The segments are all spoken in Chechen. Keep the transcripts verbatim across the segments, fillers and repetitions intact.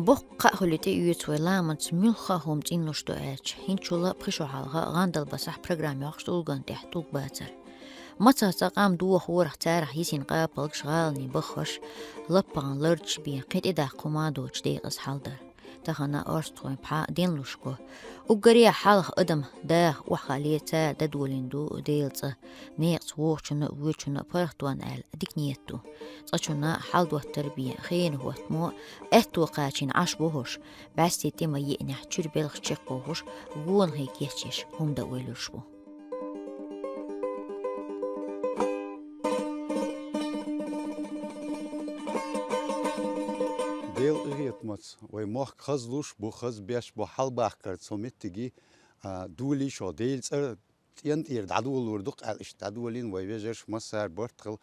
Боккха кхаъ хуьлий тӀеоьцу вай ламанца муьлхха а хӀума цӀенлуш ду аьлча, хӀинца чула пхи шу хьалха ГӀандалбасахь программа йоккхуш тӀулган тӀехь тӀулг бацар. Мацах цкъа къам дохорах царах йисина къапалгаш, гӀаланийн баххаш, лаппагӀан лардаш бен кхин тӀедаккха хӀума доцуш декъаза хьал дара. Тахана орстхойн пхьа денлуш го. Уггаре а хьалха адам даха охьахале цара дӀадолийна ду Делан цӀа. Некъаца вогӀучунна а, воьдучунна а паргӀатонна аьлла дика нийят ду. Цкъачунна хьал доттар бен хенан хӀоттамо, аьтто кхачийна Ӏаш бу хӀорш, бӀаьсти тӀе ма еънехь чуьра белхаш чекхбохуш, гонахий кечъеш хӀума дан ойла йолуш бу. Делан къинхетамца вай мохк хазлуш бу, хазбеш бу, хьалбахкар цу меттиге, а, долий шо Делан цӀа цӀен тӀера дӀадолор ду-кх аьлла, иштта дӀадолийна вай вежарш массара барт хилла.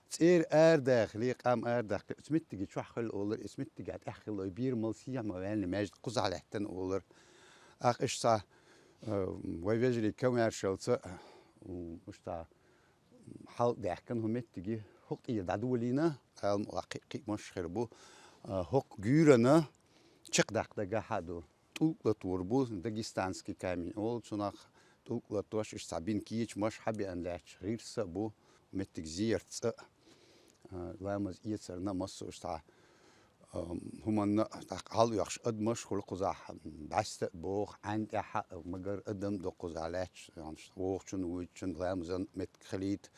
ЦӀера арадахале, къам арадаккхале, оцу меттиге чохь хилла олура, оцу меттигехь тӀехь хилла, вай берамал сехьа ма ваьллина, маьждиг кхузахь лаьттина олура. ТӀаккха иштта, э, вай вежарий комаьршалца, э, иштта хьал даьхкина хӀу меттиге, хӀокху тӀера дӀадолийна, Ӏалам а кхин-, кхиамаш хир бу, э, хӀокху гуьйранна чекхдаккха дагахь а ду. ТӀулг латор бу, дагестанский камень олу цунах, тӀулг латош, иштта цхьа бина кечамаш хьабеана лаьтташ гӀирс а бу, меттиг зерат цӀа а, ламаз эцарна а массо а иштта, а, хӀуманна а, тӀаккха хьалаоьхуш адамаш хуьлу кхузахь, бӀаьста а боху, Ӏаьн тӀехь а, магар адам а ду кхузахь лаьтташ, вогӀучун, вуьйцучун ламазан меттиг хилийта,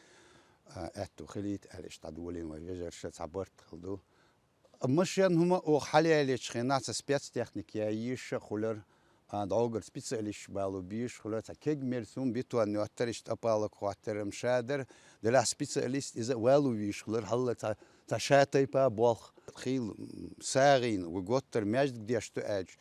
а, аьтту хилийта аьлла, иштта дӀадолийна вай вежарша цхьа барт хилла ду. Машен хӀума оха хьалаялечу хенахь цхьа спецтехника ян езаш а хуьлура, а, дӀогара специалисташ бало безаш хуьлура, цхьа кегамерса хӀума бетон йоттар, иштта тӀапалаг хӀоттар-м ша дара, делахь специалист иза а вало везаш хуьлура, хьалла цхьа, цхьа ша тайпа болх. Хийла, м, сагӀина, вай готтара маьждиг деш ду аьлча,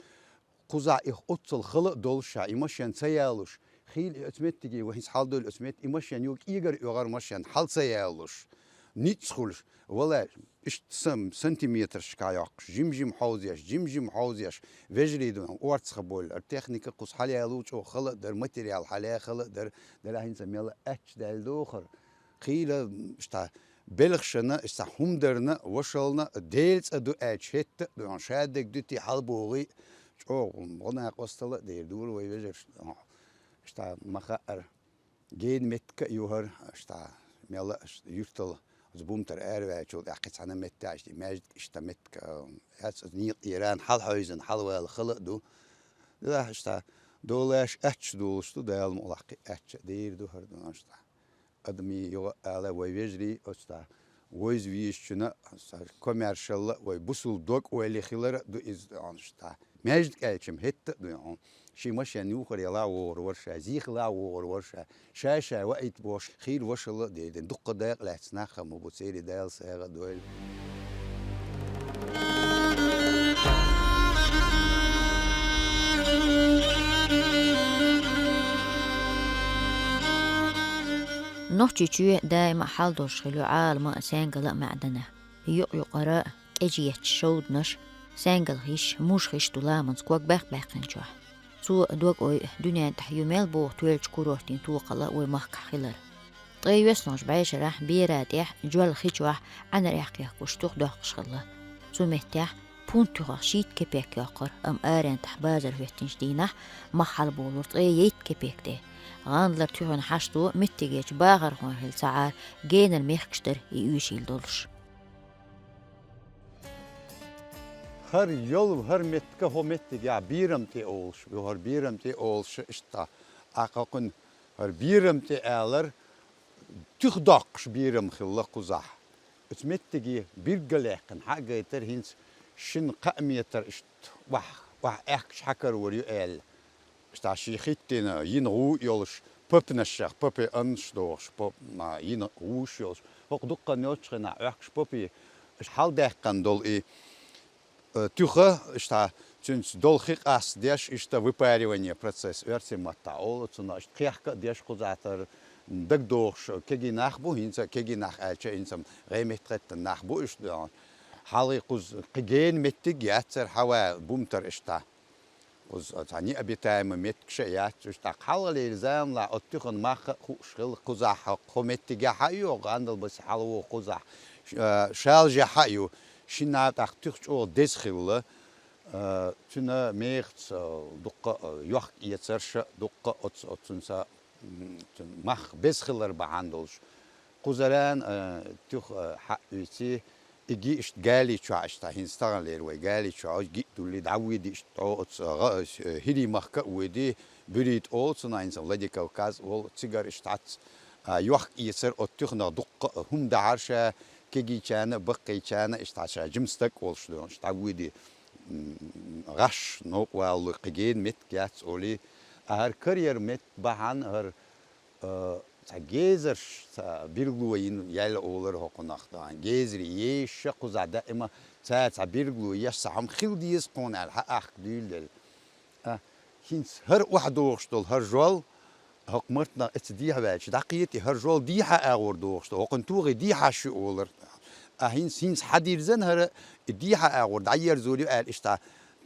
кхузахь и оццул хала а долуш ша, и машен ца ялуш, хийла и оцу меттиге, вай хӀинца хьал долу оцу метте, и машен юха кӀегар оьгӀар машен, хьал ца ялуш, ницкъ хуьлуш, вала, иштта сан-, сантиметрашка йоккхуш, жим-жим хьовзеш, жим-жим хьовзеш, вежарий ду, орцахь болу, ара техника кхуза хьалаяло чӀогӀа хала а дара, материал хьалаяь хала а дара, делахь хӀинца мел аьтташ даьлла дохура. Хийла, иштта, белхашна, иштта, хӀума дарна, вашална, Делан цӀа ду аьлча, хӀетта а ду, ша дерг дуьтий хьалабогӀий, чӀогӀа гӀо-накъосталла а дер дора вай вежаршна, иштта, ма хаъара. Гена меттиг а ю хӀара, иштта, мел а, иштта, юьртал, оцу бумтара араваьллачул тӀаьхьа кхин цхьана меттехь, иштта, маьждиг, иштта, меттиг, а, яц, оцу некъа тӀера хьалахьевзина, хьалавала хала а ду. Делахь, иштта, долаш аьтташ долуш ду, Дала мукъалахь кхин аьтташ а дер ду хӀара ду, иштта. Адамийн юха а ала, вай вежарий оцу тӀа вовза везачунна, са комаьршалла, вай бусул дог-ойла хилар а ду иза, оцу тӀа. Маьждиг аьлча-м хӀетта а ду, хьуна. Ши машен юххера яла вогӀур вара ша, зихала вогӀур вара ша, ша-ша ваийта бохуш, хийла вашалла а дийдина. Дуккха дакъа лаьцна нах а ма бу, церий Дала сагӀа а дойла. Нохчийчоь даима а хьал долуш хилла ю Ӏалама а, саьнгала а маьӀданехь. Юкъ-юкъара кӀежеташ, шовданаш, саьнгала хиш, муж хиш ду ламанца ког баьккх-баьккхинчохь. Цо дог-ой дуьнен тӀехь ю мел боху тоьллачу курортийн токхалла вай махкахь хилар. Ткъе йоьсналгӀачу бӀешарахь бера тӀехь, жоьл хи чохь Ӏаьнара эхь кхехкуш туьха доккхуш хилла. Цу меттехь пунт туьхах шийтта кепек йоккхура, амма аренна тӀехь базар хӀоьттинчу дийнахь мах хьалаболура ткъе ейтта кепек тӀе. ГӀандалара туьхин хьашто меттигерчу бахархойн хилла ца Ӏара, генара мехкаш дара и оьшийла долуш. ХӀара йолу, хӀара меттиг, хӀо меттиг я Берам тӀе олуш, хӀара Берам тӀе олуш иштта. Ахьа кхунна хӀара Берам тӀе алар, туьха доккхуш берам хилла кхузахь. Оцу меттиге бирг а лаьккхина, хьа а гайтара, хӀинца шина кхаа метр иштта охьа, охьа аьхкаш хьакарор ю аьлла. Иштта шен хӀиттина, йина гӀу йолуш, папнашах, папе аннаш дохуш, пап-, ма, йина гӀуш йолуш. ХӀокху дуккха йолчу хенахь Ӏохкуш папе, хьалдаьккхина долу и, э, туьха, иштта цуьнца долу хи къастадеш, иштта выпаривание процесс, оьрсийн маттахь олу цунах, иштта кхехка а деш кхузахь тара дагадохуш кегий нах бу, хӀинца кегий нах аьлча, хӀинца гӀеметтахӀеттан нах бу иштта. Хьалхе кхуза кхин гена меттиг яцара хьава бумтар иштта. Кхуза цхьа необитаемый меттигаш а яц уьш, тӀаккха хьалхалера заманахь оцу туьхан мах а хууш хилла кхузахь, хӀокху меттигехь а ю, гӀандалбасе хьалавогӀу кхузахь, ш-, а, шалжехь а ю, шина тӀаккха туьха чӀогӀа деза хилла, Э, цуьнан мехаца, э, дуккха, э, йохк-эцарш а, дуккха оц-, оццунца, м, цуьнан мах беза хилар бахьана долуш. Кхузаран, э, туьха, э, хьаъуьйций, и ги иштта Гали чохь, иштта хӀинца таханлера вай Гали чохь, ги а дуьллий, дӀавоьдий иштта тӀо оцу, э, гӀа-, э, ХӀирий-махка а воьдий, Буьрий тӀе олу цунах, хӀинца Владикавказ олу, цигара иштта хьац, а, йохк-эцар оцу туьханах дуккха а хӀума дахьара ша, кегийчарна а, баккхийчарна а, иштта ша жима стаг а волуш ду, иштта дӀавоьдий, м, гӀаш новкъа валлалой, кхин гена меттиг яц олий. А хӀара карьер меттиг бахьана хӀара, а, цхьа гезарш, цхьа билгало йина яьлла олура хӀокхунах, дан гезаре езаш а кхузахь даима цара цхьа билгало еш, цхьа хӀума хила деза кхуна аьлла, хьаахка дуьйладелла. А, хӀинца хӀара охьадогӀуш долу хӀара жол, хӀокху мартанах эцца дехьаваьлча, дӀакхета и хӀара жол дехьа агӀор догӀуш ду, хӀокхуьнан тогӀи дехьа шу олура. А хӀинца, хӀинца хьадирзина хӀара, и дехьа агӀор дӀаерзор ю аьлла, иштта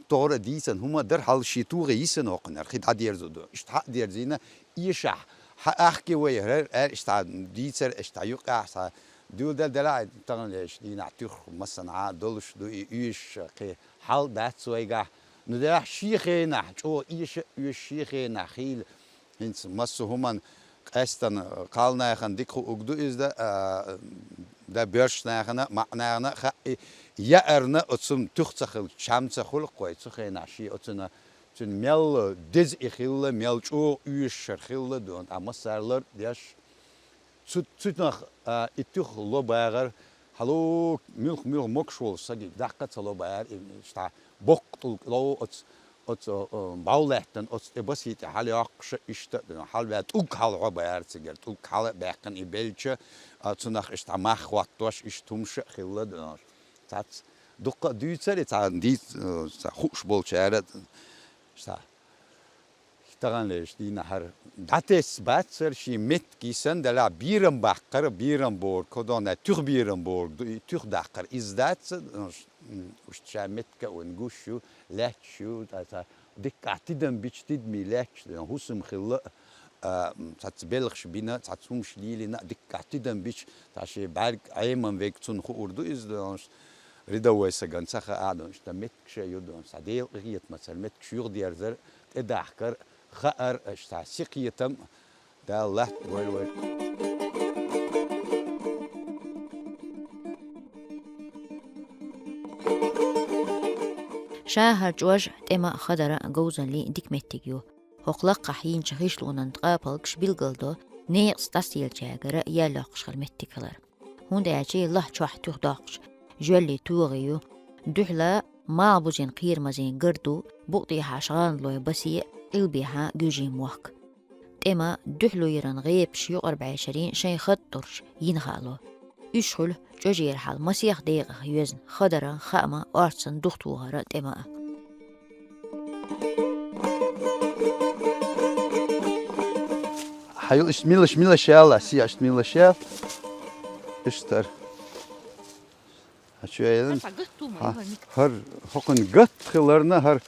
тохара а дийцина хӀума а дара, хьал шен тогӀи йисина хӀокхуьнан, хи дӀадерзо ду. Иштта хьа а дерзийна, эшахь, хьаахке вай хӀара аьлла, иштта дийцар, иштта юкъахь, цхьа дуьйладелла делахь, таханлерчу дийнахь туьха массанхьа долуш ду и оьшуш, кхин хьал дац вайгахь. Ну, делахь шен хенахь, чӀогӀа эша а оьшу шен хенахь хийла. ХӀинца массо а хӀуманна къаьстина кхалнахана дика хуург ду иза дан, а, дан боьршачу нахана а, маӀа нахана а хаьа, и яарна оцунна туьха ца хилча, чам ца хуьлу-кх вай цу хенахь шен оцунна, цуьнан мел деза и хилла, мел чӀогӀа оьшуш хӀара хилла ду, ткъа массара лар а деш, Цу, цуьнах, а, и туьха ло багӀар, хьало, муьлх-муьлх могуш волу сагиг даккха а ца ло баьара, и, иштта боккха тӀулг ло оцу, оцу, а, бӀов лаьттана, оцу тӀе басий тӀе хьалайоккхуш а иштта а, хьалаваьлла тӀулг хьалахьо баьара цигара, тӀулг хьала а баьккхина и белча, а, цунах иштта мах хӀоттош, иштта хӀумаш а хилла, а, цац дуккха а дуьйцура, цхьа дийц-, а, цхьа хууш болчара, цхьа Таханлерчу дийнахь хӀара дӀатесна бацара шен меттиг йисина, делахь берам баккхара, берам бохург, кодонна туьха берам бохург ду, и туьха даккхар иза дац, м, уьш ша меттиг а вина гуш ю, лаьтташ ю, ткъа цхьа диккахь тидам бича, тидаме лаьтташ, хӀусам хилла, а, м, цхьацца белхаш бина, цхьацца хӀумаш лелийна, диккахь тидам бича, цхьа шен бӀаьрг Ӏеман верг цунна хуур ду иза, рядовой сагана ца хаьа, иштта меттигаш а ю, цхьа Делан къинхетамца хӀара меттигаш юхадерзар, тӀедахкар, хаар, иштта сихкхетам, Дала латта вай вай. Ша хӀара чӀож, тӀема а, хадара а говзаллин дика меттиг ю. ХӀокху лакхахь йинчу гӀишлонан ткъа палгаш билгалдо некъаца дӀасаеллачаьргара ял йоккхуш хилла меттиг хилар. ХӀунда аьлча лахь чохь туьха доккхуш, жоьллин тогӀи ю, дуьхьала малхбузин кхерамазийн гар ду, букъ тӀехьа гӀанлой басе а, къилбехьа гуьжийн мохк. ТӀема дуьхьалуйран гӀепаш юкъарабӀешарийн шайн хатӀ долуш йина хаало. Уьш хуьлу чӀожера хьал масех декъах йоьзна, хадаран, хааман, орцан духтухара тӀема а. Хьайо, иштта милаш, милаш яла, сия иштта милаш яла. Иштта хӀара. Хьа чу яйла? Хьа гатт ма, хьа, хӀара хӀокхуьнан гатт хиларна, хӀара,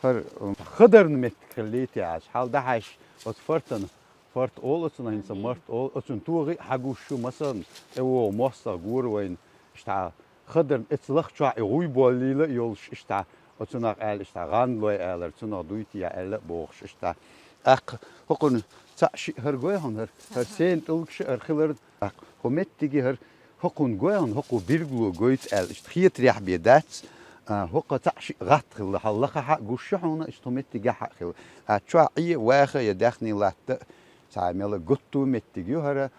хӀара, м, хадарна меттиг хилла лийти аьлча. Хьал дахьаш оцу фартана, фарт олу оцунах, хӀинца март олу, оцунна тогӀи а хьагуш шу, масална, тӀевогӀу мостагӀа гора вайна, иштта хадарна, эцу лахчохь и гӀуй боллийла а йолуш, иштта, оцунах аьлла, иштта, гӀанлой алар, цунах дуй те аьлла а бохуш, иштта. ТӀаккха хӀокхуьнан цхьаъ шиъ хӀара гой хьуна, хӀара, хӀара сенан тӀулгаш а хӀара хилар, тӀаккха хӀо меттиге хӀара, хӀокхунна гой хьуна, хӀокхо билгало гойту аьлла, иштта хетарехь бен дац, а, хӀокхо цхьаъ шиъ гӀатта хилла, хьал лакхахьа а гуш ю хьуна, иштта хӀо меттигехь а хилла. А чохь Ӏе а ваха я даьхний латта а, цхьа мела гутту а меттиг ю хӀара,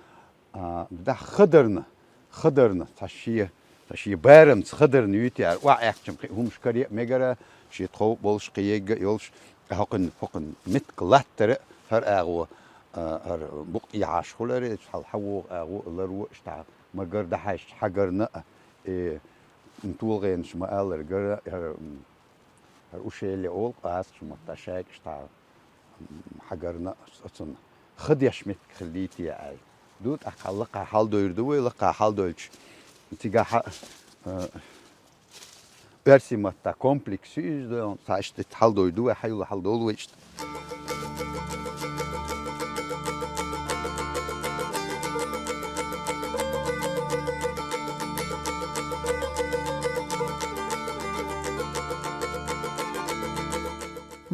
А, дахьа хадарна, хадарна, цхьа шен, цхьа шен барамца хадарна юьйти ара, охьаэккхча-м кхин а хӀумаш каре а мегара, шен тхов а болуш, кхин ерг а йолуш, хӀокхуьнан, хӀокхуьнан меттиг латтара а хӀара агӀо, а, хӀара букъ тӀехьаш хуьлура, хьал хьан вогӀу агӀо а ларво а, иштта ма гар дахьаьжча хьагарна а, э, ТолгӀенаш ма-аллара гара, хӀара, м, хӀара ушелле олу-кх аса, шун ма-тта шайга иштта, м, хьагарна а, оцунна ха деш меттиг хилла дийти аьлла. Ду тӀаккха лакхахь хьалдойр ду вай, лакхахь хьалдойтуш. Цигахь, а, оьрсийн матта комплекс ю иза, ду, цхьа иштта хьалдойр ду вай, хьайолла хьалдолу вай иштта.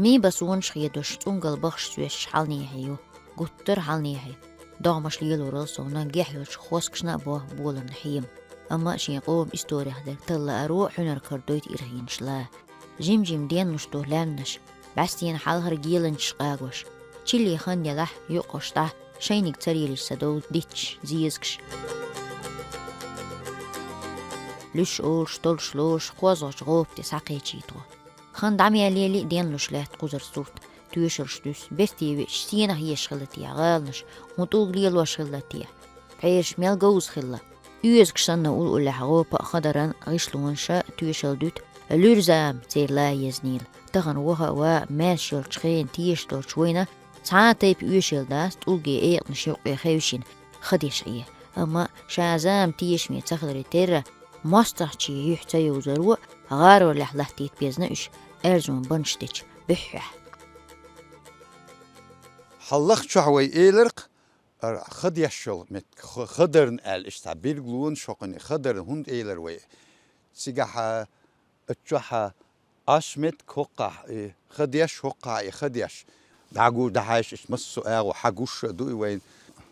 Мий басонаш хедош, цӀунгал бахаш соьшаш хьалнехье ю, гуттар а хьалнехье. ДогӀмаш лелорал совнагӀа гехь йолча хозкашна а бо боларна хьема. Амма шен къоман историх дерг талла аро хьуьнар карадойту ирхенаш ла. Жим-жим денлуш ду лаьмнаш, бӀаьстенан хьалхара геланчаш къагош. Чилли хан делахь, юкъаш дӀа, шайниг царелаш ца довза дитташ, зезагаш. Луьш олуш, толуш лоруш, кхозгӀачу гӀопа тӀе схьакхечий тхо. Хан дӀа мел лели а денлуш лаьтта кхузара сурт, тоьшаллаш дуьсу, берте веача, стенах езаш хилла техьа гӀаланаш, хӀун тӀулг лелош хилла техьа, пхьераш мел говза хилла. Оьзагаш санна уллулехь гӀопа а хадаран гӀишлонаш а тоьшалла дуьту, луьра зама церан ла езнийла. Тахана ваха а ва а маьрша йолчу хенан теша долчу вайна цхьа а тайпа оьшалла дац тӀулге экъанаш юккъе хевшина, ха деш Ӏе. Амма ша зама тешаме ца хиларе терра, мостагӀчийн юьхь ца йовзаро гӀаролехь латтийта безна уьш, аьрзун банаш дечу буьххьехь. Хьаллах чохь вай эларх, ара ха деш йолу меттиг, ха, хадарна аьлла, иштта билгалонаш хӀокхуьнан хадарна хӀунда элар вай? Цигахь а, чохь а, Ӏаш меттиг хӀокхахь и ха деш, хӀокхахь и ха деш. ДӀагур дӀахьаьжча, иштта массо а агӀо хьагуш а ду и вайн.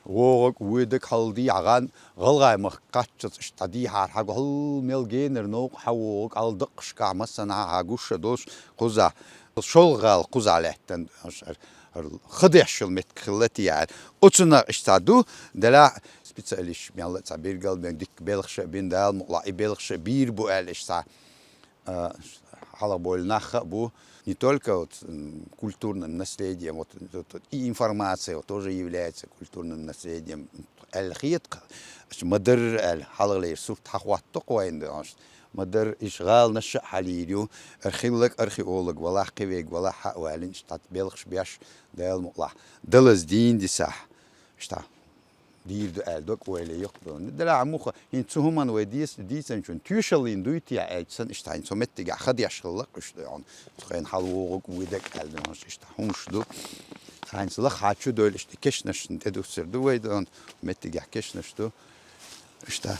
ВогӀург, воьдург хьалдийхьа гӀан, гӀалгӀай махка кхаччалц иштта дӀадийхьара хьагу, хьал мел генара новкъа хьан вогӀург, хьал даккхашкахь массанхьа хьагуш а долуш кхузахь. ШолгӀа гӀала кхузахь лаьттан, аш-, ар-, ар-, ха деш йолу меттиг хилла те аьлла. Оцунах иштта ду, делахь специалисташ мелла а цхьа биргал бен дикка белхаш а бина, Дала мукъалахь, и белхаш а бийр бу аьлла иштта. А, хьалха болу нах а бу, не только вот, м, культурным наследием, вот, вот, вот и информация вот тоже является культурным наследием. Аьлла хетах, ма-дарра аьлла, хьалхалера сурт хьахӀотту-кх вайна, ма-дарра, иштта гӀаланаш а хьалийр ю, ара хилларг археолог валахь, кхин верг валахь, хьа а валийна, иштта белхаш беш, Дала мукъалахь, далаза дийна дисахь, иштта дийр ду аьлла дог ойла йоккха долу. Делахь муха, хӀинца цу хӀуманна вай дийц-, дийцинчун тоьшаллина дуй те аьлча санна, иштта хӀинца цу меттигехь ха деш хилла-кх уьш ду хьуна. Цу хенахь хьал вогӀург, воьдург аьлла ду хьуна, иштта хӀумаш ду. Хьайнца лаха хьачу дойла, иштта кешнашна тӀедуссур ду вай ду хьуна, меттигехь кешнаш ду. Иштта.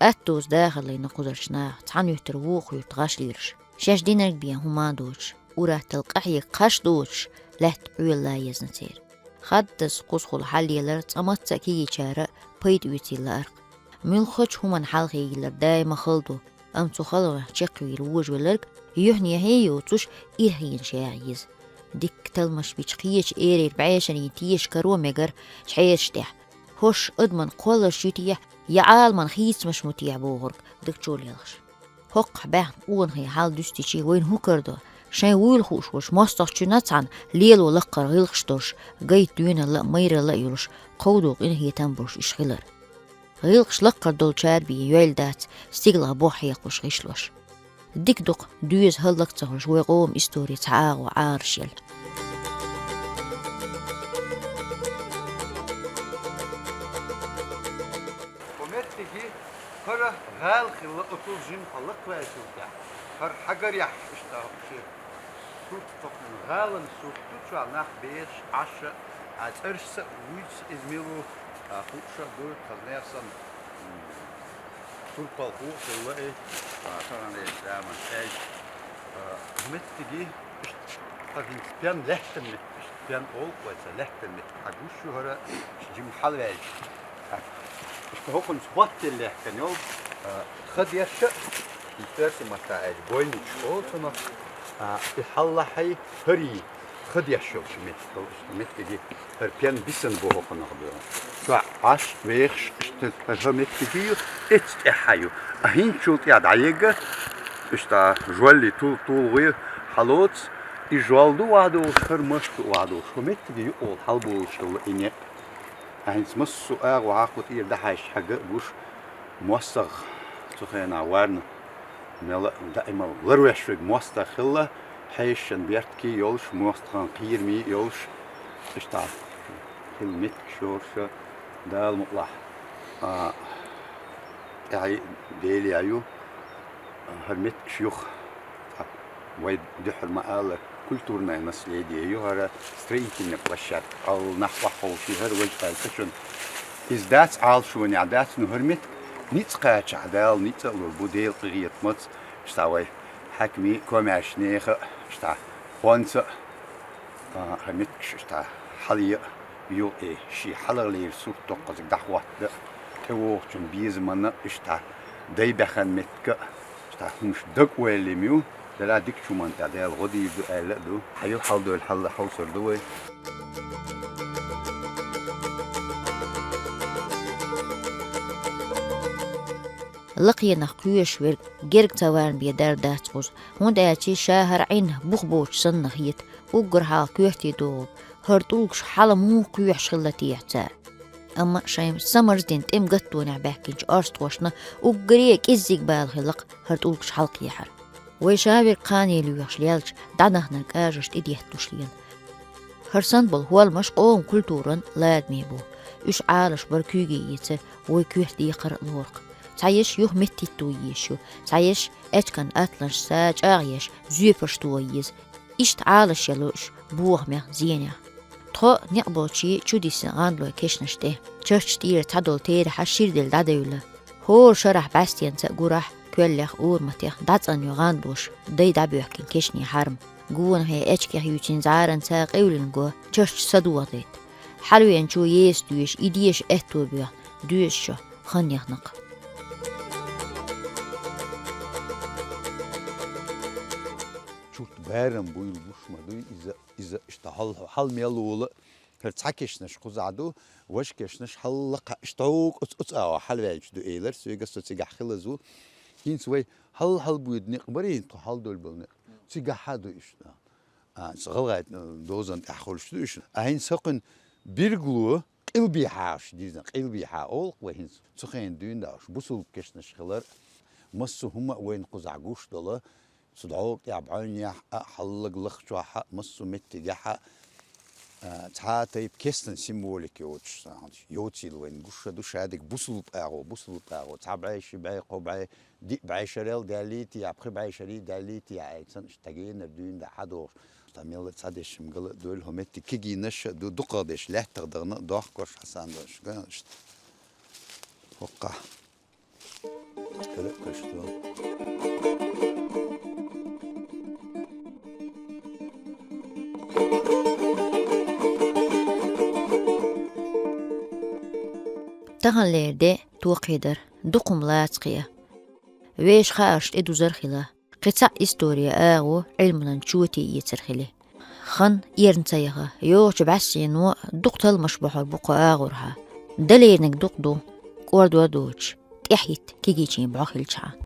Аттуза дахаллина кхузарчу наха цхьана юьртара вукху юьрта гӀаш лелаш. Шаьш динарг бен хӀума а доцуш, ур-атталла къахьега кхаш а доцуш, лаьтта Ӏуьйла езна церан. Хаддаза кхузахула хьаллелар цкъа мацца а кегийчара пайда оьцийла лаарх. Муьлххачу хӀуманна хьалхе йиллар даима хала ду, амма цу халонах чекхвийла вожавелларг юьхьнехье а йоцуш, ирхенаш яха еза. Дикка талламаш бича кхечу эрера бӀешарийн теша каро мегар хьераш тӀехь. ХӀорш адаман кхолларш ю техьа, я Ӏаламан хийцамаш ма техьа бохург дагчо лелхаш. ХӀокхахь баьхна къонахий хьал дуьстичи вайна хӀун карадо, шайн вуйла хууш волчу мостагӀчунна цхьаьна лело лаккхара гӀиллакхаш долуш, гайта доьналла а, майралла а йолуш, кховдо къинхетам болуш уьш хилар. ГӀиллакхаш лаккхара долчара бен йойла дац стигалахь бохь хьекхалуш гӀишлош. Дика ду-кх, доьза хӀаллак а ца хуьлуш, вай къоман истори цхьа агӀо Ӏараш елла. Кху меттиге хӀара гӀала хилла, оцул жимма хьаллакваьллачул тӀаьхьа, хӀара хьагарехь иштта шен сурт, хӀокхуьнан гӀалан сурт ду, чохь нах бераш, Ӏаш а, а цӀерашца а вуьйцу иза мила ву, а хууш а ду, тхазнех санна, м, турпал хӀу а хилла и, а, таханлерчу заманахь аьлча, а, меттиге иштта, тхан хӀинца пен лаьттан меттиг, иштта пен олу вай ца лаьттан меттиг, хьагуш ю хӀара, жимма хьалаваьлча. Иштта хӀокхунца хӀоттаелла лаьттан йолу, а, ха деш а, и оьрсийн маттахь аьлча, бойничаш олу цунах, а, и хьаллахьий, хӀарий ха деш йолуш меттиг, иштта меттиге хӀара пен бисина бу хӀокхунах бен. Чохь Ӏаш, вехаш, иштта хӀара ха меттиге ю, эццахь ю. А хӀинцачул тӀаьхьа дӀаега, иштта жолли тул-, тулгӀе хьалоцу, и жол ду охьадогӀуш, хӀара мас ду охьадогӀуш, хӀу меттиге юкъа волу хьалаболуш хилла и некъ. ХӀинца массо а агӀо хьакху тӀера дӀахьаьжча хьаьга а гуш, мостагӀа цу хенахь варна мела а даимал ларвеш верг мостагӀа хилла, хьешашан беркате а йолуш, мостагӀан кхерамаш а йолуш, иштта хилла меттигаш йоруш, Дала мукъалахь, а, тӀаьхье Деле ю, хӀара меттигаш юха, вай дуьххьара ма-аллара, Культурное наследие ю хӀара, строительная площадка, ал нах вахховши хӀара вежа аьлча шуна. Иза дац Ӏалашонехь дац, ну хӀара меттиг ницкъ кхачахь Дала ницкъ а лур бу, Дела къинхетамца, иштта вай хьаькамий, комаьршанеха, иштта хӀонца, а, хӀара меттигаш иштта хьалъе а, ю, э, шен хьалхалера сурт доккхаза дӀахӀоттаде а, тӀевогӀучун безамана иштта дай баьхна меттиг а, иштта хӀумаш дага ойла ю. Дала дикачу хӀуманна тӀехь Дала гӀо дийр ду аьлла а ду. Хьайла хьалдойла хьал хьовсур ду вай. Лакхенах кхоьруш верг герга ца варна бен дар дац кхуза, хӀунда аьлча ша хӀара Ӏин бух боцуш санна хета, уггар хьалха коьрте догӀург, хӀара тӀулгаш хьала муха кхоьхьуш хилла техьа цара. Амма шайн самарздина тӀеман гаттонехь баьхкинчу орстхошна уггаре а кӀеззиг бала хилла-кх хӀара тӀулгаш хьалакхехьар. Вай ша верг кхане лоьхуш лелча, дӀанаханарг ажарш тӀедетталуш лела. ХӀара санна болу хӀолламаш къоман культуран ладаме бу. Уьш Ӏалашбар, куьйге эцар вай коьрта декхар а лору-кх. Цхьаерш юха меттахӀитто езаш ю, цхьаерш аьчкан атланашца чӀагӀъеш, зоьпарш тоха еза. Иштта Ӏалашъяло уьш бохамех, зенех. Тхо некъ болчий чудисина гӀандалойн кешнаш тӀе, чарташ тӀера цхьадолу терахьаш ширделла дӀадевлла. ХӀора шарахь бӀаьстенца а гурахь, коьллех, ураматех дӀацӀанйо гӀандалош дай дӀабоьхкина кешнийн хьарма. Гонахе, аьчкех юьйцина зӀаранца къевлина го, чарташ садохадайта. Хьалавеанчо еса доьшу, и деша аьтто боьхна, доьзучо хан яхна-кх. Чурт барам буйла гуш ма дуй иза, иза иштта хьал, хьал мел волу. ХӀара цхьа кешнаш кхузахь ду, важа кешнаш хьаллакха иштта оцу, оцу агӀор хьалаваьлча ду, элира соьга, со цигахь хилаза ву. ХӀинца вай хьал-хьал буьйда некъ барий, тхо хьалдойла болу некъ. Цигахь а ду иштта. А, ца гӀалгӀай дозан тӀехь хуьлуш ду уьш. А хӀинца хӀокхуьнан биргало къилбехьагӀаш дийзина, къилбехьа олу-кх вай хӀинца. Цу хенахь дуьйна долуш бусулба кешнаш хилар, массо а хӀума а вайна кхузахь гуш долу, цу дӀоган тӀехь, бӀаьвнехь а, хьаллаг лахчохь а, массо а меттигехь а, а, цхьа а тайпа кестан символика йоцуш, йоцийла вайна гуш а ду, шадерг бусулба агӀо, бусулба агӀо, цхьа бӀе, ши бӀе, кхо бӀе, диъ бӀе шарел даьллий те, я пхи бӀе шарий даьллий те, я айцан иштта тагенара дуьйна да хьадогӀуш. Ста мелла цхьа дешам гала а дуйла, хӀо меттиг кегийнаш а ду, дукхах деш лаьттах дахана а дохкош хьасан долуш ган иштта. ХӀокха. Кара а кхуьйсу. Таханлера де тоххе дара, дукха хӀума лаца кхиа. Вешан хаарш тӀедузар хила, кхин цхьаъ историн агӀо Ӏилманан чоте эцар хили. Хан эрна ца яха, йогӀучу бӀаьссено дукха талламаш бохьур бу кху агӀорхьа. Дан леринарг дукха ду, кӀордо а доцуш, тӀаьхьахӀитта кегийчийн бӀо хилчахьана.